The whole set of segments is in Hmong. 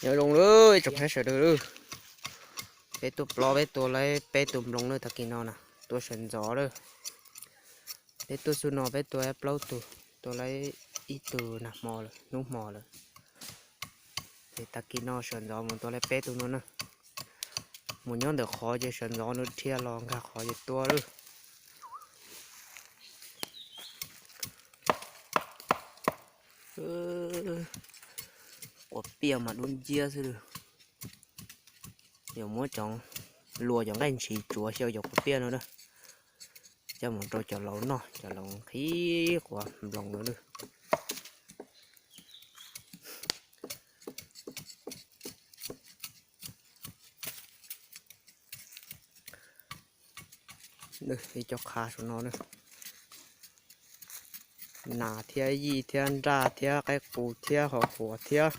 Nyob zoo lawm tsoom phooj ywg sawv daws lawm. Peb tuaj plob peb tua lawm peb tus nploos lawm tag kis no na, tua sawv ntxov lawm. Peb tuaj xub no peb tua plaub tug, tua lawm ib tug nag hmo lawm, hnub hmo lawm. Ces tag kis no sawv ntxov mus tua lawm peb tug no na. Mus nyob ntawm qhov ces sawv ntxov no dhia los nkag qhov ces tua lawm. Quav piaj mas dub nciab xwb lawm. Yuav muab cov, luas cov nqaij ntshis tsuav xyaw cov quav piaj no na, coj mus rau cov laus noj, cov laus qhib quav nploos no na. Ib co qha saum no na, nas thiab yij thiab nraj thiab qaib qus thiab hos huam thiab.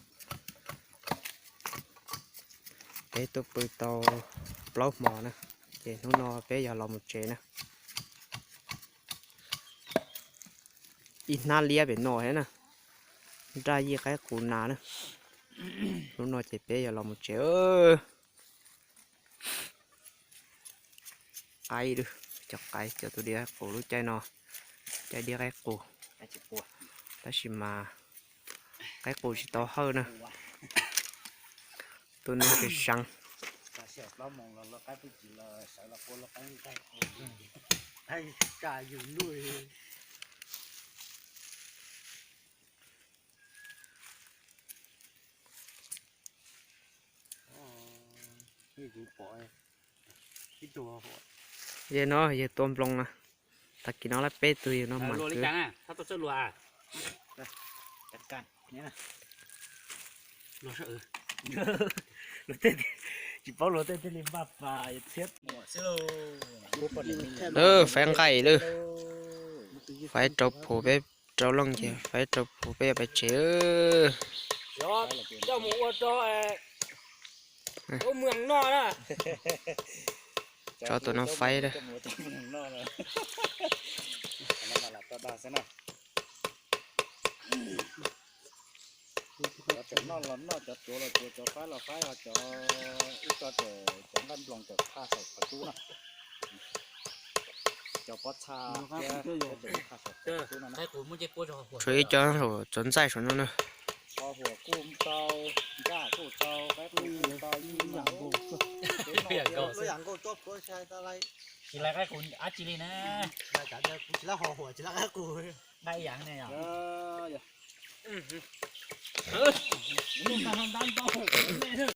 Peb tuaj pw tau plaub hmo na, ces hnub no peb yog los mus tsev na. Ib hnab liab pem no thiab na, nraj yij qaib qus nas na. Hnub no ces peb yog los mus tsev. Qaib, cov qaib cov tus diav qaib qus lub caij no, caij diav qaib qus, tab sis mas qaib qus tsis tau hawj na. Tus no tseem seev. Yog no yog tua nploos na, tag kis no lawm peb tug yog no mas kwv. Tsis paub luag tej thiaj li npaj pas thiab. Faib nqaij lawm, faib rau phuv peb rau looj ces faib rau phuv peb yuav pais tsev. Coj mus ua rau ua muag noj na. Tso tus no faib na. Cov tseem noj los noj, cov tsuav los tsuav, cov faib los faib, ho cov ib co tseem cov nqaij nploos tseem phaj saum qhov cub na. Cov pob txha thiab cov tseem phaj saum qhov cub no na. Tshuav ib co txuas ntxaij saum no na. Ho huam kuj tau, nraj kuj tau, qaib qus kuj tau, ib yam nkaus. Lub yam nkaus tso plhuav sai tas lais. Tsis laiv qaib qus dab tsi li na. Kuv tsis laiv ho huam tsis laiv qaib qus. Nqaij ib yam ne yom.